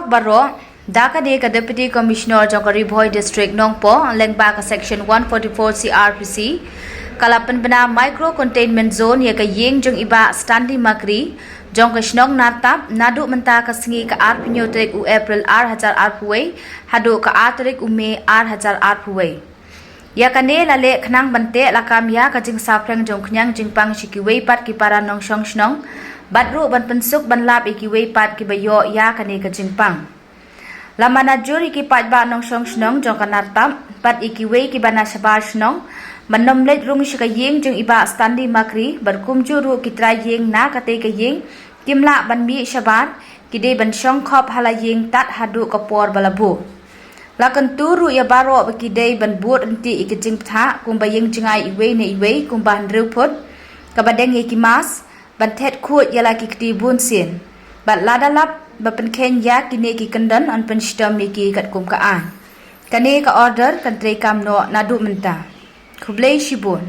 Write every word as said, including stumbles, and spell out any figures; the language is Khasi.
Baroh, da kane ka Deputy Commissioner jong ka Ri Bhoi District Nongpoh lyngba ka Section one forty-four C R P C ka la pynbna Micro Containment Zone ïa ka ïing jong i Bah Stanley Makri jong ka shnong Nartap naduh mynta ka sngi ka arphew tarik u April ar hajar arphew wei haduh ka ar tarik u Mei ar hajar arphew wei. Ïa kane la leh khnang ban teh lakam ïa ka jingsaphriang jong khñiang jingpang sha kiwei pat ki para nongshong shnong bad ruh ban pynsuk ban lap ïa kiwei pat kiba ïoh ïa kane ka jingpang. La man najur ïa ki paidbah nongshong shnong jong ka Nartap bad ïa kiwei kiba na shabar shnong ban nym leit rung sha ka ïing jong i Bah Stanley Makri bad kumjuh ruh ki trai ïing na katei ka ïing kim lah ban mih shabar, ki dei ban shong khop ha la ïing tad haduh ka por ba la buh. La kyntu ruh ïa baroh ba ki dei ban bud ryntih ïa ki jingbthah kumba ïing jngai iwei na iwei kumba hynriew phut, kaba deng ïa ki mask, ban thet khuid ïa la ki kti bunsien bad lada lap ba pynkheiñ ïa kine ki kyndon yn pynshitom ïa ki katkum ka aiñ. Kane ka order kan treikam noh naduh mynta. Khublei shibun.